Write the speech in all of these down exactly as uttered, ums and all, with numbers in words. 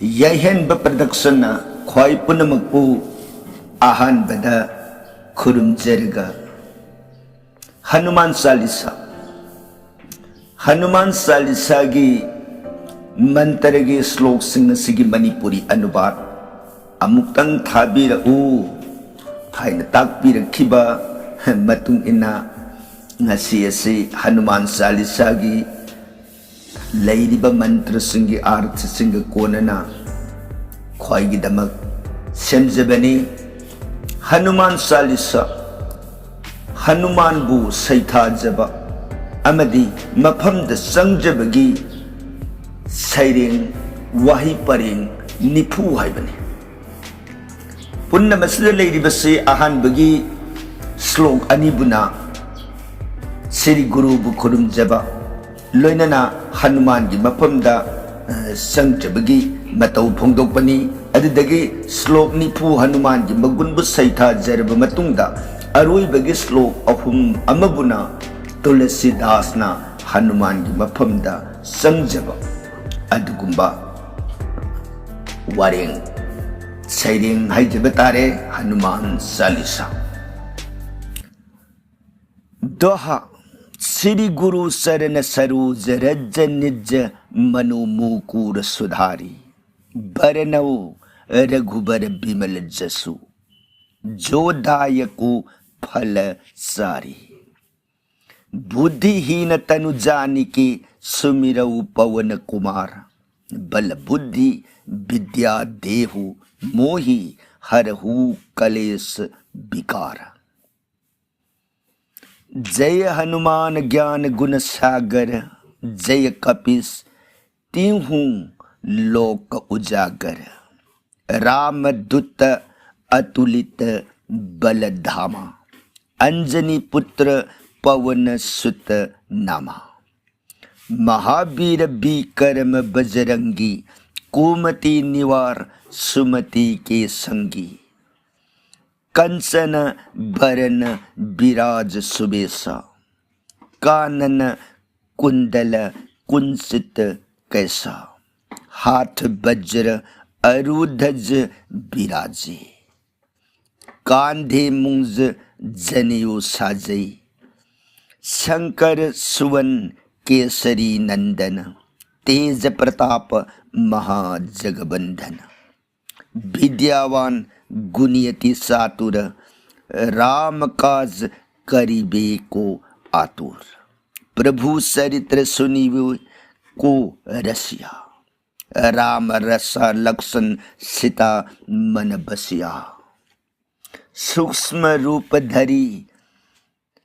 ꯌꯥꯏꯍꯟꯕ ꯄ꯭ꯔꯗꯛꯁꯟꯅ ꯈ꯭ꯋꯥꯏ ꯄꯨꯝꯅꯃꯛꯄꯨ ꯑꯍꯥꯟꯕꯗ ꯈꯨꯔꯨꯝꯖꯔꯒ, ꯍꯅꯨꯃꯥꯟ ꯆꯥꯂꯤꯁꯥ, ꯍꯅꯨꯃꯥꯟ ꯆꯥꯂꯤꯁꯥꯒꯤ ꯃꯟꯇ꯭ꯔꯒꯤ ꯁ꯭ꯂꯣꯛꯁꯤꯡ ꯑꯁꯤꯒꯤ ꯃꯅꯤꯄꯨꯔꯤ ꯑꯅꯨꯕꯥꯗ ꯑꯃꯨꯛꯇꯪ ꯊꯥꯕꯤꯔꯛꯎ ꯍꯥꯏꯅ ꯇꯥꯛꯄꯤꯔꯛꯈꯤꯕ ꯃꯇꯨꯡ ꯏꯟꯅ, ꯉꯁꯤ ꯑꯁꯤ ꯍꯅꯨꯃꯥꯟ ꯆꯥꯂꯤꯁꯥꯒꯤ ꯂꯩꯔꯤꯕ ꯃꯟꯇ꯭ꯔꯁꯤꯡꯒꯤ ꯑꯥꯔꯊꯁꯤꯡꯒ ꯀꯣꯟꯅꯅ ꯈ꯭ꯋꯥꯏꯒꯤꯗꯃꯛ ꯁꯦꯝꯖꯕꯅꯤ꯫ ꯍꯅꯨꯃꯥꯟ ꯆꯥꯂꯤꯁꯥ, ꯍꯅꯨꯃꯥꯟꯕꯨ ꯁꯩꯊꯥꯖꯕ ꯑꯃꯗꯤ ꯃꯐꯝꯗ ꯆꯪꯖꯕꯒꯤ ꯁꯩꯔꯦꯡ ꯋꯥꯍꯩ ꯄꯔꯦꯡ ꯅꯤꯐꯨ ꯍꯥꯏꯕꯅꯤ꯫ ꯄꯨꯝꯅꯃꯛ ꯑꯁꯤꯗ ꯂꯩꯔꯤꯕꯁꯤ ꯑꯍꯥꯟꯕꯒꯤ ꯁ꯭ꯂꯣꯛ ꯑꯅꯤꯕꯨꯅ ꯁ꯭ꯔꯤ ꯒꯨꯔꯨꯕꯨ ꯈꯨꯔꯨꯝꯖꯕ, ꯂꯣꯏꯅꯅ ꯍꯅꯨꯃꯥꯟꯒꯤ ꯃꯐꯝꯗ, ꯑ, ꯆꯪꯖꯕꯒꯤ ꯃꯇꯧ ꯐꯣꯡꯗꯣꯛꯄꯅꯤ꯫ ꯑꯗꯨꯗꯒꯤ ꯁ꯭ꯂꯣꯛ ꯅꯤꯐꯨ ꯍꯅꯨꯃꯥꯟꯒꯤ ꯃꯒꯨꯟꯕꯨ ꯁꯩꯊꯥꯖꯔꯕ ꯃꯇꯨꯡꯗ, ꯑꯔꯣꯏꯕꯒꯤ ꯁ꯭ꯂꯣꯛ ꯑꯍꯨꯝ ꯑꯃꯕꯨꯅ ꯇꯨꯂꯁꯤꯗꯥꯁꯅ ꯍꯅꯨꯃꯥꯟꯒꯤ ꯃꯐꯝꯗ ꯆꯪꯖꯕ ꯑꯗꯨꯒꯨꯝꯕ ꯋꯥꯔꯦꯡ ꯁꯩꯔꯦꯡ ꯍꯥꯏꯖꯕ ꯇꯥꯔꯦ, ꯍꯅꯨꯃꯥꯟ ꯆꯥꯂꯤꯁꯥ꯫ ꯗꯣꯍꯥ꯫ ꯁ꯭ꯔꯤ ꯒꯨꯔꯨ ꯆꯔꯅ ꯁꯔꯣꯖ ꯔꯖ ꯅꯤꯖ ꯃꯅꯣ ꯃꯨꯀꯨꯔ ꯁꯨꯙꯥꯔꯤ, ꯕꯔꯅꯧ ꯔꯘꯨꯕꯔ ꯕꯤꯃꯜ ꯖꯁꯨ, ꯖꯣ ꯗꯥꯌꯀꯣ ꯐꯂ ꯆꯥꯔꯤ꯫ ꯕꯨꯙꯤꯍꯤꯅ ꯇꯅꯨ ꯖꯥꯅꯤꯀꯦ ꯁꯨꯃꯤꯔꯧ ꯄꯋꯅ ꯀꯨꯃꯥꯔ, ꯕꯂ ꯕꯨꯙꯤ ꯕꯤꯗ꯭ꯌꯥ ꯗꯦꯍꯨ ꯃꯣꯍꯤ ꯍꯔꯍꯨ ꯀꯂꯦꯁ ꯕꯤಕಾರ꯫ ꯖꯌ ꯍꯅꯨꯃꯥꯟ ꯒ꯭ꯌꯥꯟ ꯒꯨꯅ ꯁꯥꯒꯔ, ꯖꯌ ꯀꯄꯤꯁ ꯇꯤꯍꯨ ꯂꯣꯀ ꯎꯖꯥꯒꯔ, ꯔꯥꯃ ꯗꯨꯇ ꯑꯇꯨꯂꯤꯇ ꯕꯂ ꯙꯥꯃ, ꯑꯟꯖꯅꯤ ꯄꯨꯇ꯭ꯔ ꯄꯋꯅ ꯁꯨꯇ ꯅꯥꯃ꯫ ꯃꯍꯥꯕꯤꯔ ꯕꯤꯀꯔꯃ ꯕꯖꯔꯪꯒꯤ, ꯀꯨꯃꯇꯤ ꯅꯤꯋꯥꯔ ꯁꯨꯃꯇꯤ ꯀꯦ ꯁꯪꯒꯤ, ꯀꯟꯆꯅ ꯕꯔꯅ ꯕꯤꯔꯥꯖ ꯁꯨꯕꯦꯁ, ꯀꯥꯅꯅ ꯀꯨꯟꯗꯂ ꯀꯨꯟꯆꯤꯇ ꯀꯦꯁ꯫ हाथ वज्र अरु ध्वज विराजे। कांधे मुंज जनेऊ साजई। शंकर सुवन केसरी नंदन। तेज प्रताप महाजगबंधन। विद्यावान गुणी अति चातुर। राम काज करिबे को आतुर। प्रभु चरित्र सुनिबे को रसिया। राम रसा लक्षण सीता मन बसिया। सूक्ष्म रूप धरी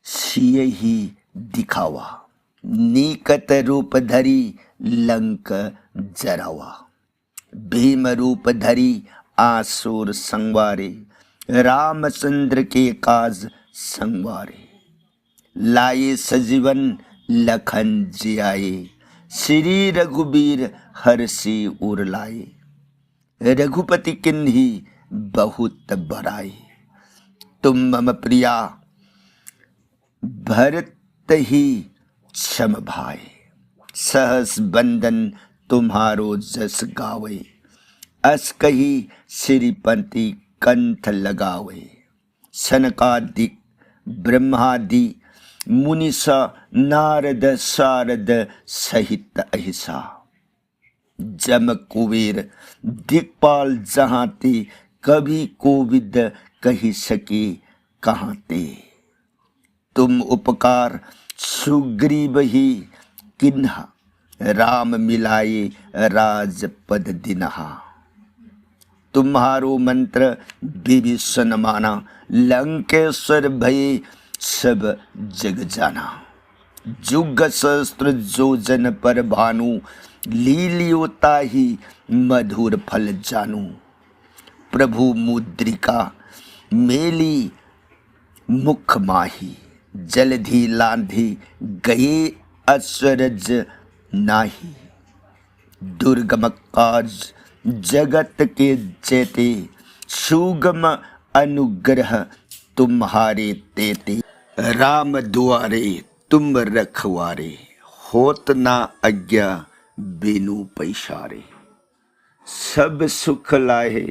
सियहि दिखावा। निकट रूप धरी लंक जरावा। भीम रूप धरी आसुर संवारे। रामचंद्र के काज संवारे। लाए सजीवन लखन जियाए। श्री रघुबीर हरषि उर लाए। रघुपति किन्ही बहुत बड़ाए। तुम मम प्रिया भरत ही छम भाए। सहस बंदन तुम्हारो जस गावे। अस कही श्रीपति कंठ लगावे। सनकादिक ब्रह्मादि मुनिसा नारद सारद सहित अहिसा। जम कुबेर दिक्पाल जहाँ ते। कवि कोविद कहि सके कहाँ ते। तुम उपकार सुग्रीव ही किन्हा। राम मिलाए राजपद दिनहा। तुम्हारो मंत्र विभीषण माना। लंकेश्वर भये सब जग जाना। जुग सहस्त्र जोजन पर भानु। लीलियो ताहि मधुर फल जानू। प्रभु मुद्रिका मेली मुख माही। जलधि लांधि गए अचरज नाही। दुर्गम काज जगत के जेते। सुगम अनुग्रह तुम्हारे तेते। राम दुआरे तुम रखवारे। होत ना आज्ञा बिनु पैसारे। सब सुख लाहे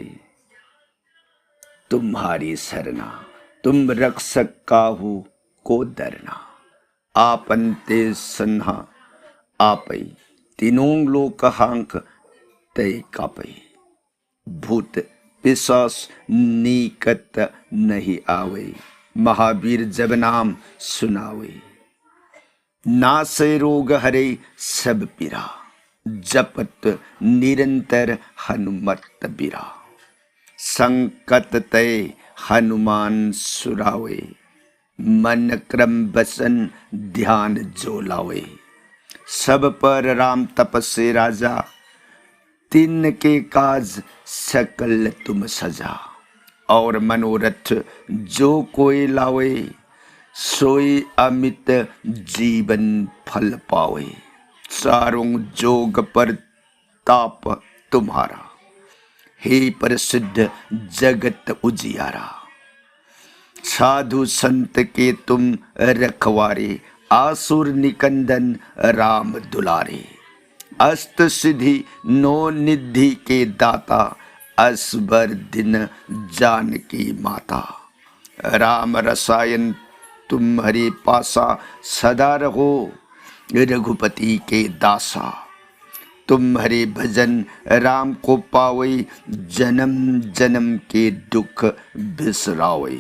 तुम्हारी सरना, तुम रक्षक काहू को डरना। आपन तेज सन्हा आपै, तीनों लोक हांक तै कापै। भूत पिशाच निकट नहीं आवै, महावीर जब नाम सुनावै। नासै रोग हरै सब पीरा, जपत निरंतर हनुमत बीरा। संकट तै हनुमान सुरावै, मन क्रम वसन ध्यान जो लावै। सब पर राम तपसे राजा, तिनके काज सकल तुम सजा। और मनोरथ जो कोई लावै, सोई अमित जीवन फल पावै। चारों जोग पर ताप तुम्हारा, हे प्रसिद्ध जगत उजियारा। साधु संत के तुम रखवारे, आसुर निकंदन राम दुलारे। अष्ट सिद्धि नौ निधि के दाता, असबर दीन जानकी माता। राम रसायन तुम्हरे पासा, सदा रहो रघुपति के दासा। तुम्हरे भजन राम को पावै, जन्म जन्म के दुख बिसरावै।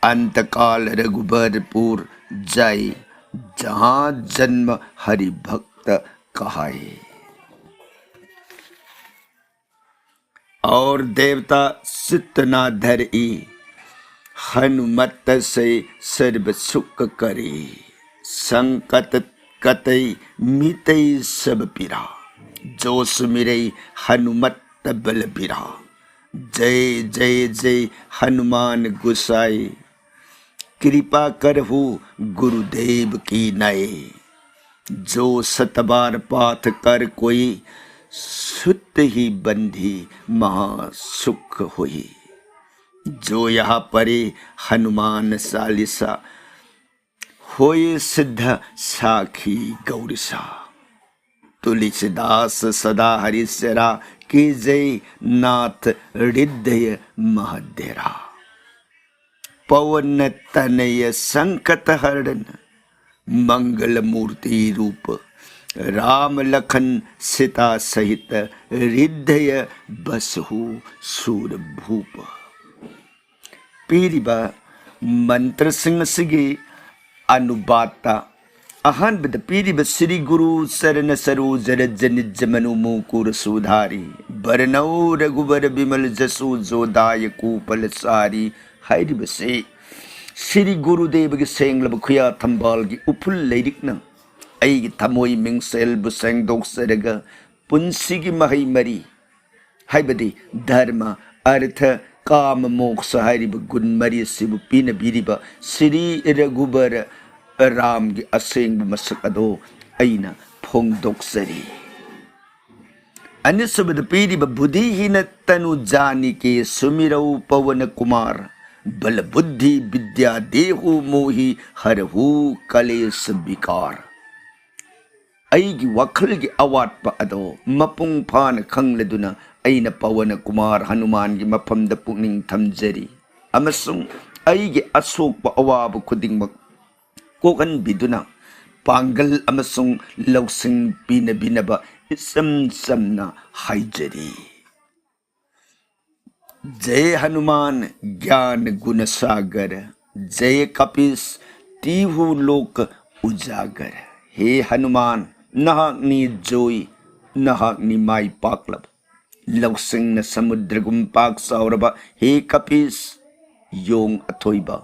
अंतकाल रघुबरपुर जाय, जहाँ जन्म हरि भक्त कहाय। और देवता चित्त ना धरई, हनुमत से सर्व सुख करी। संकट कटै मिटै सब पीरा, जो सुमिरै हनुमत बलबीरा। जय जय जय हनुमान गुसाई, कृपा करहु गुरुदेव की नय। जो सतबार पाठ कर कोई, सुत ही बंधी महासुख होई। जो यह पढ़े हनुमान चालीसा, होए सिद्ध साखी गौरीसा। तुलसीदास सदा हरि चरा, कीजै नाथ रिद्धय महाधेरा। पवन तनय संकट हरण मंगल मूर्ति रूप। राम लखन सीता सहित रिद्धय बसहु सूर भूप। ꯄꯤꯔꯤꯕ ꯃꯟꯇ꯭ꯔꯁꯤꯡ ꯑꯁꯤꯒꯤ ꯑꯅꯨꯕꯥꯠꯇ ꯑꯍꯥꯟꯕꯗ ꯄꯤꯔꯤꯕ ꯁ꯭ꯔꯤ ꯒꯨꯔꯨ ꯆꯔꯅ ꯁꯔꯣꯖ ꯔꯖ ꯅꯤꯖ ꯃꯅꯨ ꯃꯨꯀꯨꯔ ꯁꯨꯙꯥꯔꯤ ꯕꯔꯅꯧ ꯔꯘꯨꯕꯔ ꯕꯤꯃꯜ ꯖꯁꯨ ꯖꯣꯗꯥꯌ ꯀꯨꯄꯂ ꯁꯥꯔꯤ ꯍꯥꯏꯔꯤꯕꯁꯤ ꯁ꯭ꯔꯤ ꯒꯨꯔꯨꯗꯦꯕꯒꯤ ꯁꯦꯡꯂꯕ ꯈꯨꯌꯥ ꯊꯝꯕꯥꯜꯒꯤ ꯎꯐꯨꯜ ꯂꯩꯔꯤꯛꯅ ꯑꯩꯒꯤ ꯊꯃꯣꯏ ꯃꯤꯡꯁꯦꯜꯕꯨ ꯁꯦꯡꯗꯣꯛꯆꯔꯒ ꯄꯨꯟꯁꯤꯒꯤ ꯃꯍꯩ ꯃꯔꯤ ꯍꯥꯏꯕꯗꯤ ꯙꯔꯃ, ꯑꯔꯊ, ꯀꯥꯃ, ꯃꯣꯛꯁ ꯍꯥꯏꯔꯤꯕ ꯒꯨꯟ ꯃꯔꯤ ꯑꯁꯤꯕꯨ ꯄꯤꯅꯕꯤꯔꯤꯕ ꯁ꯭ꯔꯤ ꯔꯘꯨꯕꯔ ꯔꯥꯝꯒꯤ ꯑꯁꯦꯡꯕ ꯃꯁꯛ ꯑꯗꯣ ꯑꯩꯅ ꯐꯣꯡꯗꯣꯛꯆꯔꯤ꯫ ꯑꯅꯤꯁꯨꯕꯗ ꯄꯤꯔꯤꯕ ꯕꯨꯙꯤꯍꯤꯅ ꯇꯅꯨ ꯖꯥꯅꯤꯀꯦ ꯁꯨꯃꯤꯔꯧ ꯄꯋꯅ ꯀꯨꯃꯥꯔ ꯕꯂ ꯕꯨꯗꯙꯤ ꯕꯤꯗ꯭ꯌꯥ ꯗꯦꯍꯨ ꯃꯣꯍꯤ ꯍꯔꯍꯨ ꯀꯂꯦꯁ ꯕꯤꯀꯥꯔ꯫ ꯑꯩꯒꯤ ꯋꯥꯈꯜꯒꯤ ꯑꯋꯥꯠꯄ ꯑꯗꯣ ꯃꯄꯨꯡ ꯐꯥꯅ ꯈꯪꯂꯗꯨꯅ ꯑꯩꯅ ꯄꯋꯅ ꯀꯨꯃꯥꯔ ꯍꯅꯨꯃꯥꯟꯒꯤ ꯃꯐꯝꯗ ꯄꯨꯛꯅꯤꯡ ꯊꯝꯖꯔꯤ ꯑꯃꯁꯨꯡ ꯑꯩꯒꯤ ꯑꯁꯣꯛꯄ ꯑꯋꯥꯕ ꯈꯨꯗꯤꯡꯃꯛ ꯀꯣꯛꯍꯟꯕꯤꯗꯨꯅ ꯄꯥꯡꯒꯜ ꯑꯃꯁꯨꯡ ꯂꯧꯁꯤꯡ ꯄꯤꯅꯕꯤꯅꯕ ꯏꯆꯝ ꯆꯝꯅ ꯍꯥꯏꯖꯔꯤ꯫ ꯖꯌ ꯍꯅꯨꯃꯥꯟ ꯒ꯭ꯌꯥꯟ ꯒꯨꯅ ꯁꯥꯒꯔ, ꯖꯌ ꯀꯄꯤꯁ ꯇꯤꯍꯨ ꯂꯣꯛ ꯎꯖꯥꯒꯔ꯫ ꯍꯦ ꯍꯅꯨꯃꯥꯟ, ꯅꯍꯥꯛꯅꯤ ꯖꯣꯏ, ꯅꯍꯥꯛꯅꯤ ꯃꯥꯏ ꯄꯥꯛꯂꯕ꯫ ꯂꯧꯁꯤꯡꯅ ꯁꯃꯨꯗ꯭ꯔꯒꯨꯝ ꯄꯥꯛ ꯆꯥꯎꯔꯕ ꯍꯦ ꯀꯄꯤꯁ, ꯌꯣꯡ ꯑꯊꯣꯏꯕ꯫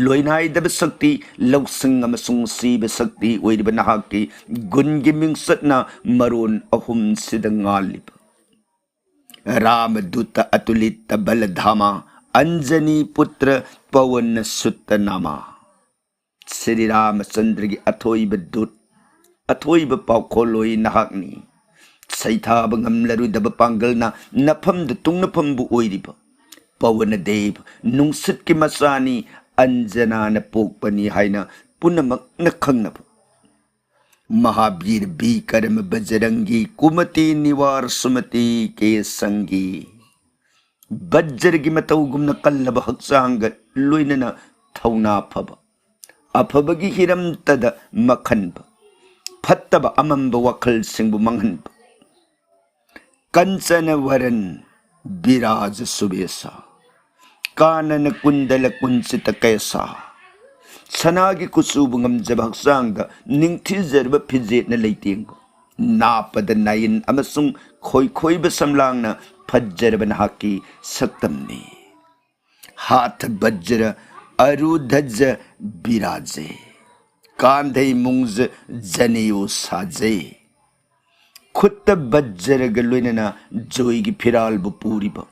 ꯂꯣꯏꯅꯥꯏꯗꯕ ꯁꯛꯇꯤ, ꯂꯧꯁꯤꯡ ꯑꯃꯁꯨꯡ ꯁꯤꯕ ꯁꯛꯇꯤ ꯑꯣꯏꯔꯤꯕ ꯅꯍꯥꯛꯀꯤ ꯒꯨꯟꯒꯤ ꯃꯤꯡꯆꯠꯅ ꯃꯔꯣꯟ ꯑꯍꯨꯝꯁꯤꯗ ꯉꯥꯜꯂꯤꯕ ꯔꯥꯃꯗꯨꯇ ꯑꯇꯨꯂꯤꯇ ꯕꯂꯙꯥꯃ, ꯑꯟꯖꯅꯤ ꯄꯨꯇ꯭ꯔ ꯄꯋꯟ ꯁꯨꯠꯇ ꯅꯥꯃ꯫ ꯁ꯭ꯔꯤ ꯔꯥꯃꯆꯟꯗ꯭ꯔꯒꯤ ꯑꯊꯣꯏꯕ ꯗꯨꯠ, ꯑꯊꯣꯏꯕ ꯄꯥꯎꯈꯣꯜꯂꯣꯏ ꯅꯍꯥꯛꯅꯤ꯫ ꯁꯩꯊꯥꯕ ꯉꯝꯂꯔꯣꯏꯗꯕ ꯄꯥꯡꯒꯜꯅ ꯅꯐꯝꯗ ꯇꯨꯡꯅꯐꯝꯕꯨ ꯑꯣꯏꯔꯤꯕ ꯄꯋꯅꯗꯦꯕ, ꯅꯨꯡꯁꯤꯠꯀꯤ ꯃꯆꯥꯅꯤ, ꯑꯟꯖꯅꯥꯅ ꯄꯣꯛꯄꯅꯤ ꯍꯥꯏꯅ ꯄꯨꯝꯅꯃꯛꯅ ꯈꯪꯅꯕ꯫ ꯃꯍꯥꯕꯤꯔ ꯕꯤꯀꯔꯃ ꯕꯖꯔꯪꯒꯤ ꯀꯨꯃꯇꯤ ꯅꯤꯋꯥꯔ ꯁꯨꯃꯇꯤ ꯀꯦ ꯁꯪꯒꯤ꯫ ꯕꯖ꯭ꯔꯒꯤ ꯃꯇꯧꯒꯨꯝꯅ ꯀꯜꯂꯕ ꯍꯛꯆꯥꯡꯒ ꯂꯣꯏꯅꯅ ꯊꯧꯅꯥ ꯐꯕ, ꯑꯐꯕꯒꯤ ꯍꯤꯔꯝꯇꯗ ꯃꯈꯟꯕ, ꯐꯠꯇꯕ ꯑꯃꯝꯕ ꯋꯥꯈꯜꯁꯤꯡꯕꯨ ꯃꯥꯡꯍꯟꯕ꯫ ꯀꯟꯆꯅ ꯋꯔꯟ ꯕꯤꯔꯥꯖ ꯁꯨꯕꯦꯁꯥ, ꯀꯥꯅꯅ ꯀꯨꯟꯗꯂ ꯀꯨꯟꯆꯤꯇ ꯀꯦꯁꯥ꯫ ꯁꯅꯥꯒꯤ ꯀꯨꯆꯨꯕꯨ ꯉꯝꯖꯕ ꯍꯛꯆꯥꯡꯗ ꯅꯤꯡꯊꯤꯖꯔꯕ ꯐꯤꯖꯦꯠꯅ ꯂꯩꯇꯦꯡꯕ, ꯅꯥꯄꯗ ꯅꯥꯏꯟ ꯑꯃꯁꯨꯡ ꯈꯣꯏꯈꯣꯏꯕ ꯁꯝꯂꯥꯡꯅ ꯐꯖꯔꯕ ꯅꯍꯥꯛꯀꯤ ꯁꯛꯇꯝꯅꯤ꯫ ꯍꯥꯊ ꯕꯖ꯭ꯔ ꯑꯔꯨꯙꯖ ꯕꯤꯔꯥꯖꯦ, ꯀꯥꯟꯙꯩ ꯃꯨꯡꯖ ꯖꯅꯤꯌꯨ ꯁꯥꯖꯦ꯫ ꯈꯨꯠꯇ ꯕꯖ꯭ꯔꯒ ꯂꯣꯏꯅꯅ ꯖꯣꯏꯒꯤ ꯐꯤꯔꯥꯜꯕꯨ ꯄꯨꯔꯤꯕ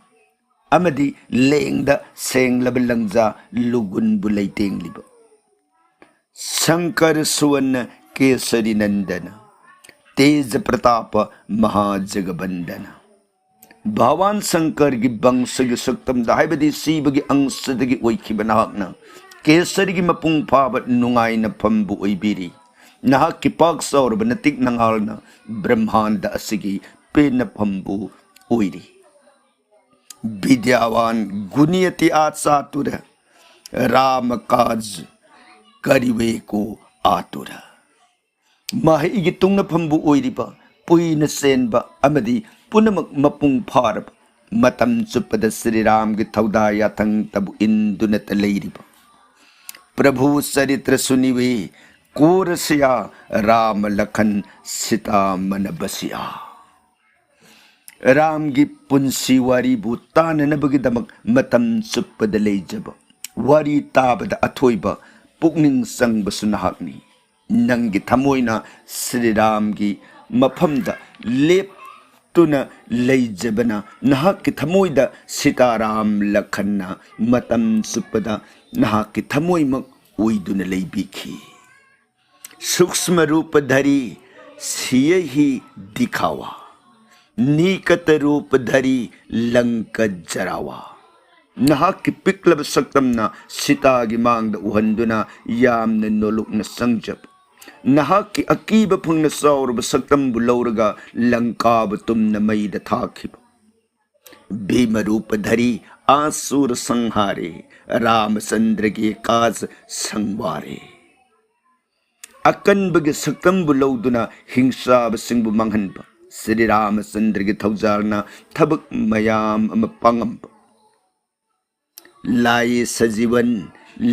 ꯑꯃꯗꯤ ꯂꯦꯡꯗ ꯁꯦꯡꯂꯕ ꯂꯪꯖꯥ ꯂꯨꯒꯨꯟꯕꯨ ꯂꯩꯇꯦꯡꯂꯤꯕ ꯁꯪꯀꯔ ꯁꯨꯋꯟꯅ ꯀꯦꯁꯔꯤ ꯅꯟꯗꯅ, ꯇꯦꯖ ꯄ꯭ꯔꯇꯥꯄ ꯃꯍꯥꯖꯒꯕꯟꯗꯅ꯫ ꯚꯒꯋꯥꯟ ꯁꯪꯀꯔꯒꯤ ꯕꯪꯁꯒꯤ ꯁꯛꯇꯝꯗ, ꯍꯥꯏꯕꯗꯤ ꯁꯤꯕꯒꯤ ꯑꯪꯁꯗꯒꯤ ꯑꯣꯏꯈꯤꯕ ꯅꯍꯥꯛꯅ ꯀꯦꯁꯔꯤꯒꯤ ꯃꯄꯨꯡ ꯐꯥꯕ ꯅꯨꯡꯉꯥꯏꯅꯐꯝꯕꯨ ꯑꯣꯏꯕꯤꯔꯤ꯫ ꯅꯍꯥꯛꯀꯤ ꯄꯥꯛ ꯆꯥꯎꯔꯕ ꯅꯇꯤꯛ ꯅꯉꯥꯜꯅ ꯕ꯭ꯔꯍ꯭ꯃꯥꯟꯗ ꯑꯁꯤꯒꯤ ꯄꯦꯟꯅꯐꯝꯕꯨ ꯑꯣꯏꯔꯤ꯫ ꯕꯤꯗ꯭ꯌꯥꯋꯥꯟ ꯒꯨꯅꯤꯌꯇꯤ ꯑꯥ ꯆꯥꯇꯨꯔ, ꯔꯥꯃ ꯀꯥꯖ ꯀꯔꯤꯋꯦ ꯀꯣ ꯑꯥꯇꯨꯔ꯫ ꯃꯍꯩꯒꯤ ꯇꯨꯡꯅꯐꯝꯕꯨ ꯑꯣꯏꯔꯤꯕ, ꯄꯨꯏꯅ ꯆꯦꯟꯕ ꯑꯃꯗꯤ ꯄꯨꯝꯅꯃꯛ ꯃꯄꯨꯡ ꯐꯥꯔꯕ, ꯃꯇꯝ ꯆꯨꯞꯄꯗ ꯁ꯭ꯔꯤꯔꯥꯝꯒꯤ ꯊꯧꯗꯥ ꯌꯥꯊꯪꯇꯕꯨ ꯏꯟꯗꯨꯅꯇ ꯂꯩꯔꯤꯕ ꯄ꯭ꯔꯚꯨ ꯆꯔꯤꯇ꯭ꯔ ꯁꯨꯅꯤꯋꯦ ꯀꯣꯔꯁꯤꯌꯥ ꯔꯥꯃ ꯂꯈꯟ ꯁꯤꯇꯥ ꯃꯅ ꯕꯁꯤꯌꯥ꯫ ꯔꯥꯝꯒꯤ ꯄꯨꯟꯁꯤ ꯋꯥꯔꯤꯕꯨ ꯇꯥꯅꯅꯕꯒꯤꯗꯃꯛ ꯃꯇꯝ ꯆꯨꯞꯄꯗ ꯂꯩꯖꯕ, ꯋꯥꯔꯤ ꯇꯥꯕꯗ ꯑꯊꯣꯏꯕ, ꯄꯨꯛꯅꯤꯡ ꯆꯪꯕꯁꯨ ꯅꯍꯥꯛꯅꯤ꯫ ꯅꯪꯒꯤ ꯊꯃꯣꯏꯅ ꯁ꯭ꯔꯤꯔꯥꯝꯒꯤ ꯃꯐꯝꯗ ꯂꯦꯞꯇꯨꯅ ꯂꯩꯖꯕꯅ ꯅꯍꯥꯛꯀꯤ ꯊꯃꯣꯏꯗ ꯁꯤꯇꯥꯔꯥꯝ ꯂꯈꯟꯅ ꯃꯇꯝ ꯆꯨꯞꯄꯗ ꯅꯍꯥꯛꯀꯤ ꯊꯃꯣꯏꯃꯛ ꯑꯣꯏꯗꯨꯅ ꯂꯩꯕꯤꯈꯤ꯫ ꯁꯨꯛꯁ꯭ꯃ ꯔꯨꯄ ꯙꯔꯤ ꯁꯤꯌꯍꯤ ꯗꯤꯈꯥꯋꯥ, ꯅꯤꯀꯇ ꯔꯨꯄ ꯙꯔꯤ ꯂꯪꯀ ꯖꯔꯥꯋꯥ꯫ ꯅꯍꯥꯛꯀꯤ ꯄꯤꯛꯂꯕ ꯁꯛꯇꯝꯅ ꯁꯤꯇꯥꯒꯤ ꯃꯥꯡꯗ ꯎꯍꯟꯗꯨꯅ ꯌꯥꯝꯅ ꯅꯣꯂꯨꯛꯅ ꯆꯪꯖꯕ, ꯅꯍꯥꯛꯀꯤ ꯑꯀꯤꯕ ꯐꯪꯅ ꯆꯥꯎꯔꯕ ꯁꯛꯇꯝꯕꯨ ꯂꯧꯔꯒ ꯂꯪꯀꯥꯕꯨ ꯇꯨꯝꯅ ꯃꯩꯗ ꯊꯥꯈꯤꯕ꯫ ꯚꯤꯃꯔꯨꯄ ꯙꯔꯤ ꯑꯥꯁꯨꯔ ꯁꯪꯍꯥꯔꯦ, ꯔꯥꯃꯆꯟꯗ꯭ꯔꯒꯤ ꯀꯥꯖ ꯁꯪꯋꯥꯔꯦ꯫ ꯑꯀꯟꯕꯒꯤ ꯁꯛꯇꯝꯕꯨ ꯂꯧꯗꯨꯅ ꯍꯤꯡꯆꯥꯕꯁꯤꯡꯕꯨ ꯃꯥꯡꯍꯟꯕ ꯁ꯭ꯔꯤ ꯔꯥꯃꯆꯟꯗ꯭ꯔꯒꯤ ꯊꯧꯖꯥꯜꯅ ꯊꯕꯛ ꯃꯌꯥꯝ ꯑꯃ ꯄꯥꯡꯉꯝꯕ꯫ ꯂꯥꯏ ꯁꯖꯤꯋꯟ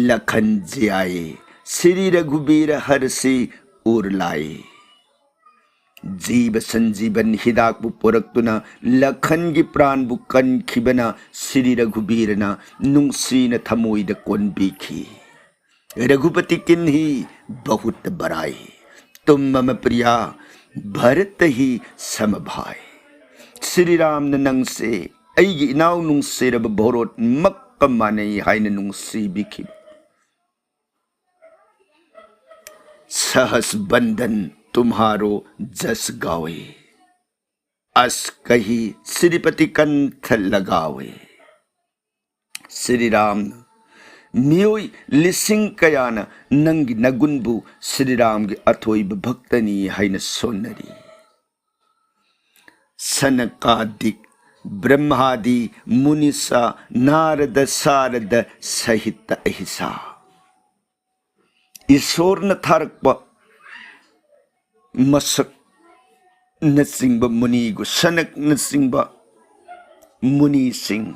ꯂꯈꯟ ꯖꯤꯌꯥꯏ, ꯁ꯭ꯔꯤ ꯔꯘꯨꯕꯤꯔ ꯍꯔꯁꯤ ꯎꯔ ꯂꯥꯏ꯫ ꯖꯤꯕ ꯁꯟꯖꯤꯕꯟ ꯍꯤꯗꯥꯛꯄꯨ ꯄꯨꯔꯛꯇꯨꯅ ꯂꯈꯟꯒꯤ ꯄ꯭ꯔꯥꯟꯕꯨ ꯀꯟꯈꯤꯕꯅ ꯁ꯭ꯔꯤ ꯔꯘꯨꯕꯤꯔꯅ ꯅꯨꯡꯁꯤꯅ ꯊꯃꯣꯏꯗ ꯀꯣꯟꯕꯤꯈꯤ꯫ ꯔꯘꯨꯄꯇꯤ ꯀꯤꯟꯍꯤ ꯕꯍꯨꯠ ꯕꯔꯥꯏ, ꯇꯨꯝ ꯃꯃ ꯄ꯭ꯔꯤꯌꯥ ꯚꯔꯠ ꯍꯤ ꯁꯃꯚꯥꯏ꯫ ꯁ꯭ꯔꯤꯔꯥꯝꯅ ꯅꯪꯁꯦ ꯑꯩꯒꯤ ꯏꯅꯥꯎ ꯅꯨꯡꯁꯤꯔꯕ ꯚꯣꯔꯣꯠꯃꯛꯀ ꯃꯥꯟꯅꯩ ꯍꯥꯏꯅ ꯅꯨꯡꯁꯤꯕꯤꯈꯤꯕ꯫ ꯁꯍꯁ ꯕꯟꯗꯟ ꯇꯨꯝꯍꯥꯔꯣ ꯖꯁ ꯒꯥꯋꯦ, ꯑꯁ ꯀꯍꯤ ꯁ꯭ꯔꯤꯄꯇꯤ ꯀꯟꯊ ꯂꯒꯥꯋꯦ꯫ ꯁ꯭ꯔꯤꯔꯥꯝꯅ, ꯃꯤꯑꯣꯏ ꯂꯤꯁꯤꯡ ꯀꯌꯥꯅ ꯅꯪꯒꯤ ꯅꯒꯨꯟꯕꯨ ꯁ꯭ꯔꯤꯔꯥꯝꯒꯤ ꯑꯊꯣꯏꯕ ꯚꯛꯇꯅꯤ ꯍꯥꯏꯅ ꯁꯣꯟꯅꯔꯤ꯫ ꯁꯅꯀꯥꯗꯤꯛ ꯕ꯭ꯔꯍ꯭ꯃꯥꯗꯤ ꯃꯨꯅꯤꯁꯥ ꯅꯥꯔꯗ ꯁꯥꯔꯗ ꯁꯍꯤꯇ ꯑꯍꯤꯁꯥ꯫ ꯏꯁꯣꯔꯅ ꯊꯥꯔꯛꯄ ꯃꯁꯛꯅꯆꯤꯡꯕ ꯃꯨꯅꯤꯒꯨ ꯁꯅꯛꯅꯆꯤꯡꯕ ꯃꯨꯅꯤꯁꯤꯡ,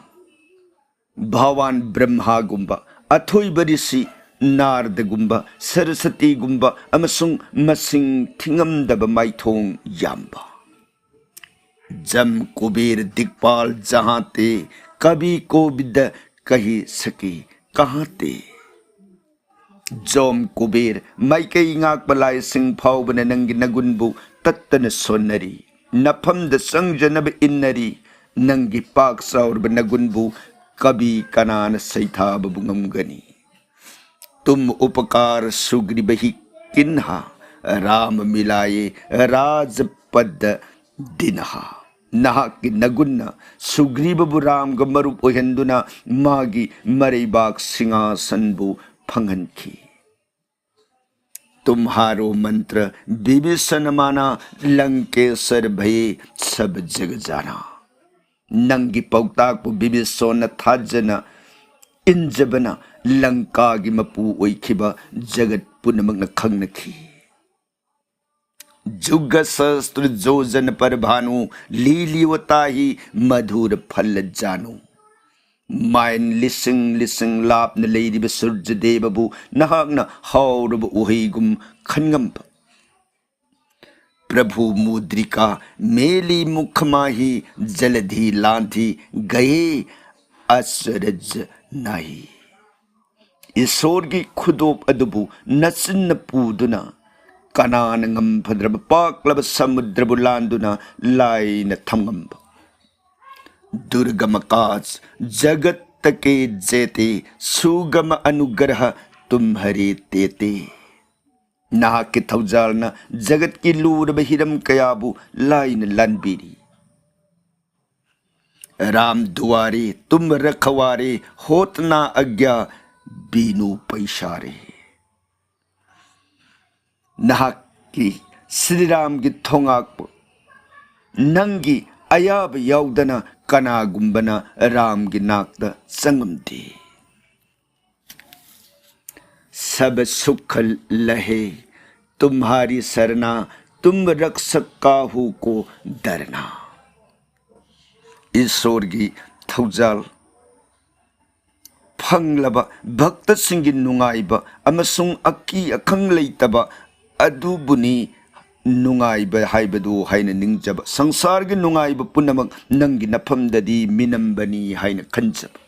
ꯚꯒꯋꯥꯟ ꯕ꯭ꯔꯍ꯭ꯃꯥꯒꯨꯝꯕ, ꯑꯊꯣꯏꯕ ꯔꯤꯁꯤ ꯅꯥꯔꯗꯒꯨꯝꯕ, ꯁꯔꯁꯇꯤꯒꯨꯝꯕ ꯑꯃꯁꯨꯡ ꯃꯁꯤꯡ ꯊꯤꯉꯝꯗꯕ ꯃꯥꯏꯊꯣꯡ ꯌꯥꯝꯕ꯫ ꯖꯝ ꯀꯨꯕꯦꯔ ꯗꯤꯛꯄꯥꯜ ꯖꯍꯥꯟ ꯇꯦ, ꯀꯕꯤ ꯀꯣꯕꯤꯗ ꯀꯍꯤ ꯁꯀꯤ ꯀꯍꯥꯟ ꯇꯦ꯫ ꯖꯣꯝ ꯀꯨꯕꯦꯔ ꯃꯥꯏꯀꯩ ꯉꯥꯛꯄ ꯂꯥꯏꯁꯤꯡ ꯐꯥꯎꯕꯅ ꯅꯪꯒꯤ ꯅꯒꯨꯟꯕꯨ ꯇꯠꯇꯅ ꯁꯣꯟꯅꯔꯤ, ꯅꯐꯝꯗ ꯆꯪꯖꯅꯕ ꯏꯟꯅꯔꯤ꯫ ꯅꯪꯒꯤ ꯄꯥꯛ ꯆꯥꯎꯔꯕ ꯅꯒꯨꯟꯕꯨ ꯀꯕꯤ ꯀꯅꯥꯅ ꯁꯩꯊꯥꯕꯕꯨ ꯉꯝꯒꯅꯤ? ꯇꯨꯝ ꯎꯄꯀꯥꯔ ꯁꯨꯒ꯭ꯔꯤꯕ ꯍꯤ ꯀꯤꯟꯍꯥ, ꯔꯥꯃ ꯃꯤꯂꯥꯌꯦ ꯔꯥꯖꯄꯗ ꯗꯤꯟꯍꯥ꯫ ꯅꯍꯥꯛꯀꯤ ꯅꯒꯨꯟꯅ ꯁꯨꯒ꯭ꯔꯤꯕꯕꯨ ꯔꯥꯝꯒ ꯃꯔꯨꯞ ꯑꯣꯏꯍꯟꯗꯨꯅ ꯃꯥꯒꯤ ꯃꯔꯩꯕꯥꯛ ꯁꯤꯡꯍꯥꯁꯟꯕꯨ ꯐꯪꯍꯟꯈꯤ꯫ तुम्हारो मंत्र विभीषण माना, लंकेश्वर भये सब जग जाना। ꯅꯪꯒꯤ ꯄꯥꯎꯇꯥꯛꯄꯨ ꯕꯤꯕꯤꯁꯣꯟꯅ ꯊꯥꯖꯅ ꯏꯟꯖꯕꯅ ꯂꯪꯀꯥꯒꯤ ꯃꯄꯨ ꯑꯣꯏꯈꯤꯕ ꯖꯒꯠ ꯄꯨꯝꯅꯃꯛꯅ ꯈꯪꯅꯈꯤ꯫ जुग सहस्त्र जोजन पर भानु, लीलियो ताहि मधुर फल जानू। ꯃꯥꯏꯜ ꯂꯤꯁꯤꯡ ꯂꯤꯁꯤꯡ ꯂꯥꯞꯅ ꯂꯩꯔꯤꯕ ꯁꯨꯔꯖꯗꯦꯕꯕꯨ ꯅꯍꯥꯛꯅ ꯍꯥꯎꯔꯕ ꯎꯍꯩꯒꯨꯝ ꯈꯟꯉꯝꯕ꯫ प्रभु मुद्रिका मेली मुख माही, जलधि लांधि गए अचरज नाही। ꯏꯁꯣꯔꯒꯤ ꯈꯨꯗꯣꯞ ꯑꯗꯨꯕꯨ ꯅꯆꯤꯟꯅ ꯄꯨꯗꯨꯅ, ꯀꯅꯥꯅ ꯉꯝꯐꯗ꯭ꯔꯕ ꯄꯥꯛꯂꯕ ꯁꯃꯨꯗ꯭ꯔꯕꯨ ꯂꯥꯟꯗꯨꯅ ꯂꯥꯏꯅ ꯊꯝꯉꯝꯕ꯫ दुर्गम काज जगत के जेते, सुगम अनुग्रह तुम्हरे तेते। ꯅꯍꯥꯛꯀꯤ ꯊꯧꯖꯥꯜꯅ ꯖꯒꯠꯀꯤ ꯂꯨꯔꯕ ꯍꯤꯔꯝ ꯀꯌꯥꯕꯨ ꯂꯥꯏꯅ ꯂꯥꯟꯕꯤꯔꯤ꯫ राम दुआरे तुम रखवारे, होत ना आज्ञा बिनु पैसारे। ꯅꯍꯥꯛꯀꯤ ꯁ꯭ꯔꯤꯔꯥꯝꯒꯤ ꯊꯣꯉꯥꯛꯄ, ꯅꯪꯒꯤ ꯑꯌꯥꯕ ꯌꯥꯎꯗꯅ ꯀꯅꯥꯒꯨꯝꯕꯅ ꯔꯥꯝꯒꯤ ꯅꯥꯛꯇ ꯆꯪꯉꯝꯗꯦ꯫ सब सुख लहे तुम्हारी सरना, तुम रक्षक काहू को डरना। ईश्वर की थौजाल ꯐꯪꯂꯕ ꯚꯛꯇꯁꯤꯡꯒꯤ ꯅꯨꯡꯉꯥꯏꯕ ꯑꯃꯁꯨꯡ ꯑꯀꯤ ꯑꯈꯪ ꯂꯩꯇꯕ ꯑꯗꯨꯕꯨꯅꯤ ꯅꯨꯡꯉꯥꯏꯕ ꯍꯥꯏꯕꯗꯨ ꯍꯥꯏꯅ ꯅꯤꯡꯖꯕ꯫ ꯁꯪꯁꯥꯔꯒꯤ ꯅꯨꯡꯉꯥꯏꯕ ꯄꯨꯝꯅꯃꯛ ꯅꯪꯒꯤ ꯅꯐꯝꯗꯗꯤ ꯃꯤꯅꯝꯕꯅꯤ ꯍꯥꯏꯅ ꯈꯟꯖꯕ꯫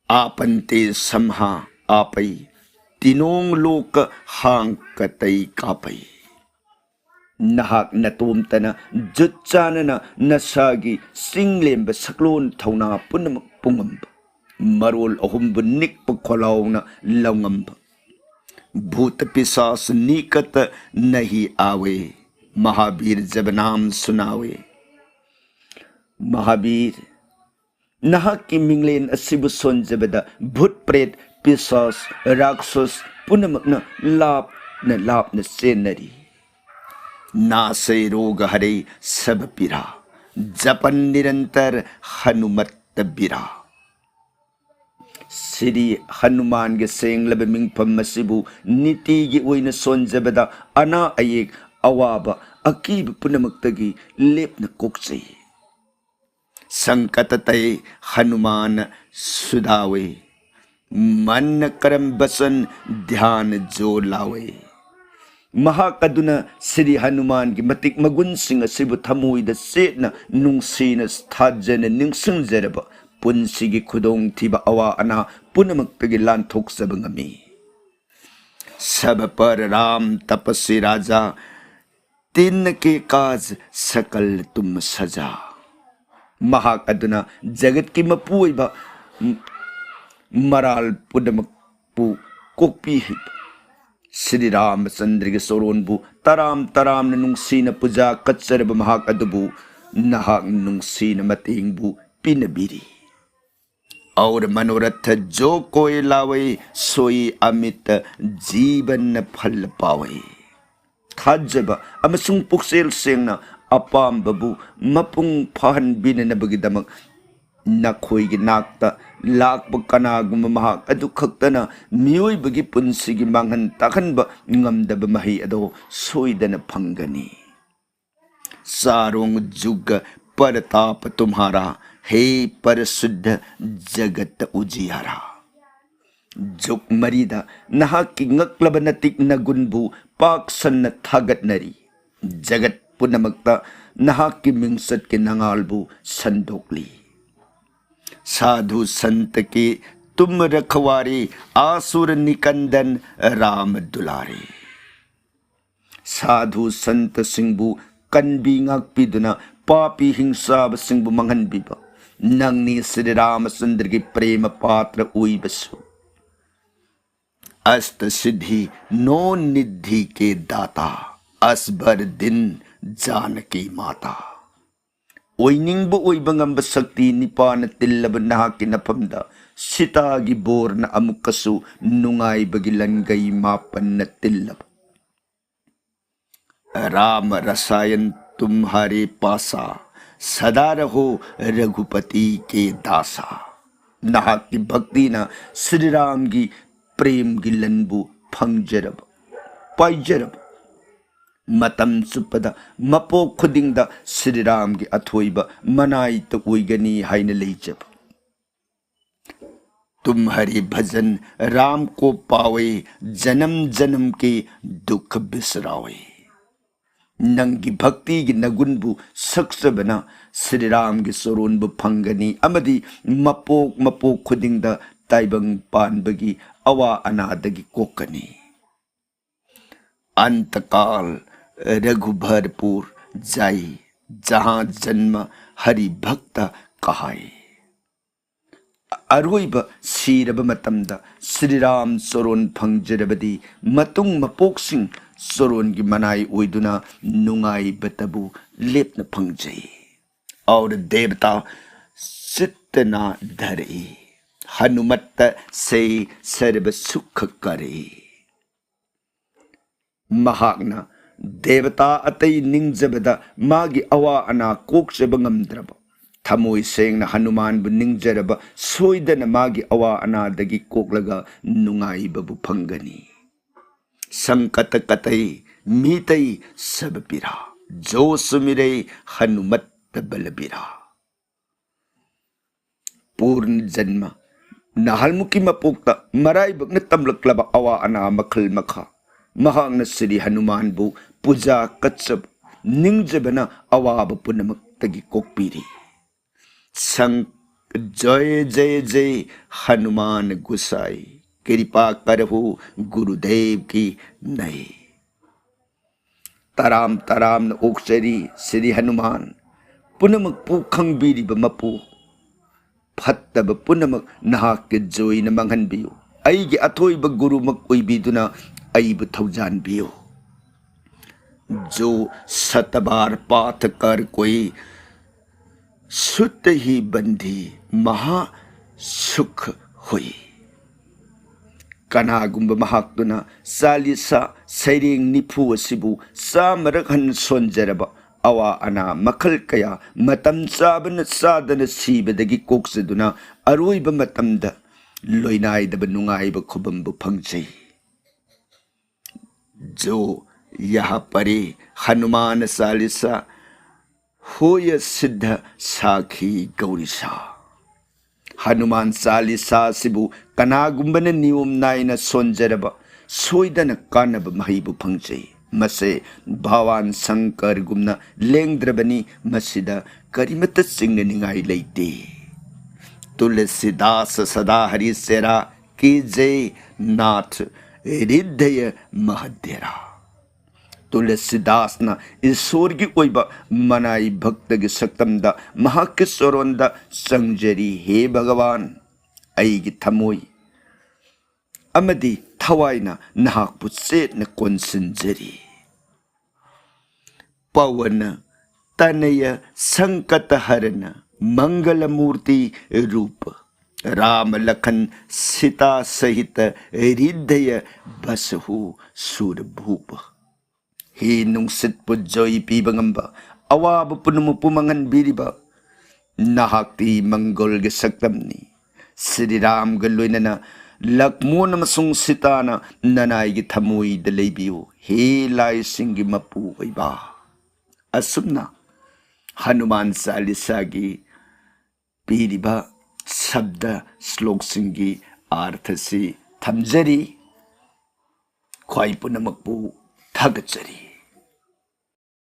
आपन्ते सम्हा आपै, तिनों लोक हांकतै कापै। ꯅꯍꯥꯛ ꯅꯇꯣꯝꯇꯅ ꯖꯨꯠ ꯆꯥꯅꯅ ꯅꯁꯥꯒꯤ ꯆꯤꯡꯂꯦꯝꯕ ꯁꯛꯂꯣꯟ ꯊꯧꯅꯥ ꯄꯨꯝꯅꯃꯛ ꯄꯨꯉꯝꯕ, ꯃꯔꯣꯜ ꯑꯍꯨꯝꯕꯨ ꯅꯤꯛꯄ ꯈꯣꯜꯂꯥꯎꯅ ꯂꯧꯉꯝꯕ꯫ भूत पिशाच निकट नहीं आवे, महावीर जब नाम सुनावे। महावीर, ꯅꯍꯥꯛꯀꯤ ꯃꯤꯡꯂꯦꯟ ꯑꯁꯤꯕꯨ ꯁꯣꯟꯖꯕꯗ ꯚꯨꯠ ꯄ꯭ꯔꯦꯠ, ꯄꯤꯁꯥꯁ, ꯔꯥꯛꯁꯁ, ꯄꯨꯝꯅꯃꯛꯅ ꯂꯥꯞꯅ ꯂꯥꯞꯅ ꯆꯦꯟꯅꯔꯤ꯫ नाशे रोग हरे सब पीरा, जपन निरंतर हनुमत बीरा꯫ ꯁ꯭ꯔꯤ ꯍꯅꯨꯃꯥꯟꯒꯤ ꯁꯦꯡꯂꯕ ꯃꯤꯡꯐꯝ ꯑꯁꯤꯕꯨ ꯅꯤꯇꯤꯒꯤ ꯑꯣꯏꯅ ꯁꯣꯟꯖꯕꯗ ꯑꯅꯥ ꯑꯌꯦꯛ, ꯑꯋꯥꯕ, ꯑꯀꯤꯕ ꯄꯨꯝꯅꯃꯛꯇꯒꯤ ꯂꯦꯞꯅ ꯀꯣꯛꯆꯩ꯫ संकट ते हनुमान सुदावे, मन करम बचन ध्यान जो लावे꯫ ꯃꯍꯥꯛ ꯑꯗꯨꯅ ꯁ꯭ꯔꯤ ꯍꯅꯨꯃꯥꯟꯒꯤ ꯃꯇꯤꯛ ꯃꯒꯨꯟꯁꯤꯡ ꯑꯁꯤꯕꯨ ꯊꯃꯣꯏꯗ ꯆꯦꯠꯅ, ꯅꯨꯡꯁꯤꯅ, ꯊꯥꯖꯅ ꯅꯤꯡꯁꯤꯡꯖꯔꯕ ꯄꯨꯟꯁꯤꯒꯤ ꯈꯨꯗꯣꯡꯊꯤꯕ, ꯑꯋꯥ ꯑꯅꯥ ꯄꯨꯝꯅꯃꯛꯇꯒꯤ ꯂꯥꯟꯊꯣꯛꯆꯕ ꯉꯝꯃꯤ꯫ सब पर राम तपसी राजा, तिनके काज सकल तुम सजा। ꯃꯍꯥꯛ ꯑꯗꯨꯅ ꯖꯒꯠꯀꯤ ꯃꯄꯨ ꯑꯣꯏꯕ ꯃꯔꯥꯜ ꯄꯨꯝꯅꯃꯛꯄꯨ ꯀꯣꯛꯄꯤ ꯍꯩꯕ ꯁ꯭ꯔꯤ ꯔꯥꯃꯆꯟꯗ꯭ꯔꯒꯤ ꯁꯣꯔꯣꯟꯕꯨ ꯇꯔꯥꯝ ꯇꯔꯥꯝꯅ ꯅꯨꯡꯁꯤꯅ ꯄꯨꯖꯥ ꯀꯠꯆꯔꯕ ꯃꯍꯥꯛ ꯑꯗꯨꯕꯨ ꯅꯍꯥꯛ ꯅꯨꯡꯁꯤꯅ ꯃꯇꯦꯡꯕꯨ ꯄꯤꯅꯕꯤꯔꯤ꯫ और मनोरथ जो कोई लावे, सोई अमित जीवन फल पावे। ꯊꯥꯖꯕ ꯑꯃꯁꯨꯡ ꯄꯨꯛꯆꯦꯜ ꯁꯦꯡꯅ ꯑꯄꯥꯝꯕꯕꯨ ꯃꯄꯨꯡ ꯐꯥꯍꯟꯕꯤꯅꯅꯕꯒꯤꯗꯃꯛ ꯅꯈꯣꯏꯒꯤ ꯅꯥꯛꯇ ꯂꯥꯛꯄ ꯀꯅꯥꯒꯨꯝꯕ ꯃꯍꯥꯛ ꯑꯗꯨ ꯈꯛꯇꯅ ꯃꯤꯑꯣꯏꯕꯒꯤ ꯄꯨꯟꯁꯤꯒꯤ ꯃꯥꯡꯍꯟ ꯇꯥꯛꯍꯟꯕ ꯉꯝꯗꯕ ꯃꯍꯩ ꯑꯗꯨ ꯁꯣꯏꯗꯅ ꯐꯪꯒꯅꯤ꯫ चारों जुग परताप तुम्हारा, हे परशुद्ध जगत उजियारा। ꯖꯨꯛ ꯃꯔꯤꯗ ꯅꯍꯥꯛꯀꯤ ꯉꯛꯂꯕ ꯅꯇꯤꯛ ꯅꯒꯨꯟꯕꯨ ꯄꯥꯛ ꯁꯟꯅ ꯊꯥꯒꯠꯅꯔꯤ꯫ ꯖꯒꯠ ꯄꯨꯝꯅꯃꯛꯇ ꯅꯍꯥꯛꯀꯤ ꯃꯤꯡꯆꯠꯀꯤ ꯅꯉꯥꯜꯕꯨ ꯁꯟꯗꯣꯛꯂꯤ꯫ साधु संत की तुम रखवारी, आसुर निकंदन राम दुलारी। ꯁꯥꯙꯨ ꯁꯟꯇꯁꯤꯡꯕꯨ ꯀꯟꯕꯤ ꯉꯥꯛꯄꯤꯗꯨꯅ ꯄꯥꯄꯤ ꯍꯤꯡꯆꯥꯕꯁꯤꯡꯕꯨ ꯃꯥꯡꯍꯟꯕꯤꯕ ꯅꯪꯅꯤ ꯁ꯭ꯔꯤ ꯔꯥꯃꯆꯟꯗ꯭ꯔꯒꯤ ꯄ꯭ꯔꯦꯃ ꯄꯥꯇ꯭ꯔ ꯑꯣꯏꯕꯁꯨ꯫ अष्ट सिद्धि नौ निधि के दाता, असबर दिन जानकी माता। ꯑꯣꯏꯅꯤꯡꯕ ꯑꯣꯏꯕ ꯉꯝꯕ ꯁꯛꯇꯤ ꯅꯤꯄꯥꯅ ꯇꯤꯜꯂꯕ ꯅꯍꯥꯛꯀꯤ ꯅꯐꯝꯗ ꯁꯤꯇꯥꯒꯤ ꯕꯣꯔꯅ ꯑꯃꯨꯛꯀꯁꯨ ꯅꯨꯡꯉꯥꯏꯕꯒꯤ ꯂꯟꯒꯩ ꯃꯥꯄꯟꯅ ꯇꯤꯜꯂꯕ꯫ राम रसायन तुम्हारे पासा, सदा रहो रघुपति के दासा꯫ ꯅꯍꯥꯛꯀꯤ ꯚꯛꯇꯤꯅ ꯁ꯭ꯔꯤꯔꯥꯝꯒꯤ ꯄ꯭ꯔꯦꯝꯒꯤ ꯂꯟꯕꯨ ꯐꯪꯖꯔꯕ, ꯄꯥꯏꯖꯔꯕ꯫ ꯃꯇꯝ ꯆꯨꯞꯄꯗ ꯃꯄꯣꯛ ꯈꯨꯗꯤꯡꯗ ꯁ꯭ꯔꯤꯔꯥꯝꯒꯤ ꯑꯊꯣꯏꯕ ꯃꯅꯥꯏꯇ ꯑꯣꯏꯒꯅꯤ ꯍꯥꯏꯅ ꯂꯩꯖꯕ꯫ तुम्हारे भजन राम को पावे, जन्म जन्म के दुख बिसरावे꯫ ꯅꯪꯒꯤ ꯚꯛꯇꯤꯒꯤ ꯅꯒꯨꯟꯕꯨ ꯁꯛꯆꯕꯅ ꯁ꯭ꯔꯤꯔꯥꯝꯒꯤ ꯆꯣꯔꯣꯟꯕꯨ ꯐꯪꯒꯅꯤ ꯑꯃꯗꯤ ꯃꯄꯣꯛ ꯃꯄꯣꯛ ꯈꯨꯗꯤꯡꯗ ꯇꯥꯏꯕꯪ ꯄꯥꯟꯕꯒꯤ ꯑꯋꯥ ꯑꯅꯥꯗꯒꯤ ꯀꯣꯛꯀꯅꯤ꯫ अंतकाल रघुबरपुर जाई, जहाँ जन्म हरि भक्त कहाई। ꯑꯔꯣꯏꯕ ꯁꯤꯔꯕ ꯃꯇꯝꯗ ꯁ꯭ꯔꯤꯔꯥꯝ ꯆꯣꯔꯣꯟ ꯐꯪꯖꯔꯕꯗꯤ ꯃꯇꯨꯡ ꯃꯄꯣꯛꯁꯤꯡ ꯆꯣꯔꯣꯟꯒꯤ ꯃꯅꯥꯏ ꯑꯣꯏꯗꯨꯅ ꯅꯨꯡꯉꯥꯏꯕꯇꯕꯨ ꯂꯦꯞꯅ ꯐꯪꯖꯩ꯫ और देवता चित्त ना धरे, हनुमत से सर्व सुख करे। ꯃꯍꯥꯛꯅ ꯗꯦꯕꯇꯥ ꯑꯇꯩ ꯅꯤꯡꯖꯕꯗ ꯃꯥꯒꯤ ꯑꯋꯥ ꯑꯅꯥ ꯀꯣꯛꯆꯕ ꯉꯝꯗ꯭ꯔꯕ ꯊꯃꯣꯏ ꯁꯦꯡꯅ ꯍꯅꯨꯃꯥꯟꯕꯨ ꯅꯤꯡꯖꯔꯕ ꯁꯣꯏꯗꯅ ꯃꯥꯒꯤ ꯑꯋꯥ ꯑꯅꯥꯗꯒꯤ ꯀꯣꯛꯂꯒ ꯅꯨꯡꯉꯥꯏꯕꯕꯨ ꯐꯪꯒꯅꯤ꯫ संकट कटै मीटै सब पीरा, जो सुमिरै हनुमत बलबीरा। ꯄꯨꯔꯅ ꯖꯟꯃ ꯅꯍꯥꯜꯃꯨꯛꯀꯤ ꯃꯄꯣꯛꯇ ꯃꯔꯥꯏꯕꯛꯅ ꯇꯝꯂꯛꯂꯕ ꯑꯋꯥ ꯑꯅꯥ ꯃꯈꯜ ꯃꯈꯥ ꯃꯍꯥꯛꯅ ꯁ꯭ꯔꯤ ꯍꯅꯨꯃꯥꯟꯕꯨ ꯄꯨꯖꯥ ꯀꯠꯆꯕ ꯅꯤꯡꯖꯕꯅ ꯑꯋꯥꯕ ꯄꯨꯝꯅꯃꯛꯇꯒꯤ ꯀꯣꯛꯄꯤꯔꯤ꯫ ꯁꯪ ꯖꯌ ꯖꯌ ꯖꯌ ꯍꯅꯨꯃꯥꯟ ꯒꯨꯁꯥꯏ, ꯀ꯭ꯔꯤꯄꯥ ꯀꯔꯍꯨ ꯒꯨꯔꯨꯗꯦꯕ ꯀꯤ ꯅꯩ꯫ ꯇꯔꯥꯝ ꯇꯔꯥꯝꯅ ꯑꯣꯛꯆꯔꯤ ꯁ꯭ꯔꯤ ꯍꯅꯨꯃꯥꯟ, ꯄꯨꯝꯅꯃꯛꯄꯨ ꯈꯪꯕꯤꯔꯤꯕ ꯃꯄꯨ꯫ ꯐꯠꯇꯕ ꯄꯨꯝꯅꯃꯛ ꯅꯍꯥꯛꯀꯤ ꯖꯣꯏꯅ ꯃꯥꯡꯍꯟꯕꯤꯌꯨ꯫ ꯑꯩꯒꯤ ꯑꯊꯣꯏꯕ ꯒꯨꯔꯨꯃꯛ ꯑꯣꯏꯕꯤꯗꯨꯅ ꯑꯩꯕꯨ ꯊꯧꯖꯥꯟꯕꯤꯌꯨ꯫ जो सतबार पाठ कर कोई, ꯁꯨꯠꯇ ꯍꯤ ꯕꯟꯗꯤ ꯃꯍꯥ ꯁꯨꯈ ꯍꯨꯏ꯫ ꯀꯅꯥꯒꯨꯝꯕ ꯃꯍꯥꯛꯇꯨꯅ ꯆꯥꯂꯤꯁꯥ ꯁꯩꯔꯦꯡ ꯅꯤꯐꯨ ꯑꯁꯤꯕꯨ ꯆꯥꯝꯃꯔꯛ ꯍꯟꯅ ꯁꯣꯟꯖꯔꯕ, ꯑꯋꯥ ꯑꯅꯥ ꯃꯈꯜ ꯀꯌꯥ ꯃꯇꯝ ꯆꯥꯕꯅ ꯆꯥꯗꯅ ꯁꯤꯕꯗꯒꯤ ꯀꯣꯛꯆꯗꯨꯅ ꯑꯔꯣꯏꯕ ꯃꯇꯝꯗ ꯂꯣꯏꯅꯥꯏꯗꯕ ꯅꯨꯡꯉꯥꯏꯕ ꯈꯨꯕꯝꯕꯨ ꯐꯪꯖꯩ꯫ ꯖꯣ ꯌꯍ ꯄꯔꯦ ꯍꯅꯨꯃꯥꯟ ꯆꯥꯂꯤꯁꯥ ꯍꯣꯌ ꯁꯤꯗ ꯁꯥꯈꯤ ꯒꯧꯔꯤꯁꯥ꯫ ꯍꯅꯨꯃꯥꯟ ꯆꯥꯂꯤꯁꯥ ꯑꯁꯤꯕꯨ ꯀꯅꯥꯒꯨꯝꯕꯅ ꯅꯤꯌꯣꯝ ꯅꯥꯏꯅ ꯁꯣꯟꯖꯔꯕ ꯁꯣꯏꯗꯅ ꯀꯥꯟꯅꯕ ꯃꯍꯩꯕꯨ ꯐꯪꯖꯩ꯫ ꯃꯁꯦ ꯚꯒꯋꯥꯟ ꯁꯪꯀꯔꯒꯨꯝꯅ ꯂꯦꯡꯗ꯭ꯔꯕꯅꯤ, ꯃꯁꯤꯗ ꯀꯔꯤꯃꯠꯇ ꯆꯤꯡꯅꯅꯤꯡꯉꯥꯏ ꯂꯩꯇꯦ꯫ ꯇꯨꯂꯁꯤꯗꯥꯁ ꯁꯗꯥ ꯍꯔꯤ ꯆꯦꯔꯥ ꯀꯤꯖꯩ ꯅꯥꯊ ꯍ꯭ꯔꯤꯗꯌ ꯃꯍꯗꯦꯔꯥ꯫ ꯇꯨꯂꯁꯤꯗꯥꯁꯅ ꯏꯁꯣꯔꯒꯤ ꯑꯣꯏꯕ ꯃꯅꯥꯏ ꯚꯛꯇꯒꯤ ꯁꯛꯇꯝꯗ ꯃꯍꯥꯛꯀꯤ ꯆꯣꯔꯣꯟꯗ ꯆꯪꯖꯔꯤ, ꯍꯦ ꯚꯒꯋꯥꯟ, ꯑꯩꯒꯤ ꯊꯃꯣꯏ ꯑꯃꯗꯤ ꯊꯋꯥꯏꯅ ꯅꯍꯥꯛꯄꯨ ꯆꯦꯠꯅ ꯀꯣꯟꯁꯤꯟꯖꯔꯤ꯫ ꯄꯋꯅ ꯇꯅꯌ ꯁꯪꯀꯇ ꯍꯔꯅ ꯃꯪꯒꯂ ꯃꯨꯔꯇꯤ ꯔꯨꯄ ꯔꯥꯃ ꯂꯈꯟ ꯁꯤꯇꯥ ꯁꯍꯤꯇ ꯍ꯭ꯔꯤꯗꯌ ꯕꯁꯍꯨ ꯁꯨꯔ ꯚꯨꯄ꯫ ꯍꯤ ꯅꯨꯡꯁꯤꯠꯄꯨ ꯖꯣꯏ ꯄꯤꯕ ꯉꯝꯕ, ꯑꯋꯥꯕ ꯄꯨꯝꯅꯃꯛꯄꯨ ꯃꯥꯡꯍꯟꯕꯤꯔꯤꯕ ꯅꯍꯥꯛꯇꯤ ꯃꯪꯒꯣꯜꯒꯤ ꯁꯛꯇꯝꯅꯤ꯫ ꯁ꯭ꯔꯤꯔꯥꯝꯒ ꯂꯣꯏꯅꯅ ꯂꯛꯃꯣꯟ ꯑꯃꯁꯨꯡ ꯁꯤꯇꯥꯅ ꯅꯅꯥꯏꯒꯤ ꯊꯃꯣꯏꯗ ꯂꯩꯕꯤꯌꯨ, ꯍꯦ ꯂꯥꯏꯁꯤꯡꯒꯤ ꯃꯄꯨ ꯑꯣꯏꯕ꯫ ꯑꯁꯨꯝꯅ ꯍꯅꯨꯃꯥꯟ ꯆꯥꯂꯤꯁꯥꯒꯤ ꯄꯤꯔꯤꯕ ꯁꯕꯗ ꯁ꯭ꯂꯣꯛꯁꯤꯡꯒꯤ ꯑꯥꯔꯊꯁꯤ ꯊꯝꯖꯔꯤ꯫ ꯈ꯭ꯋꯥꯏ ꯄꯨꯝꯅꯃꯛꯄꯨ ꯊꯥꯒꯠꯆꯔꯤ꯫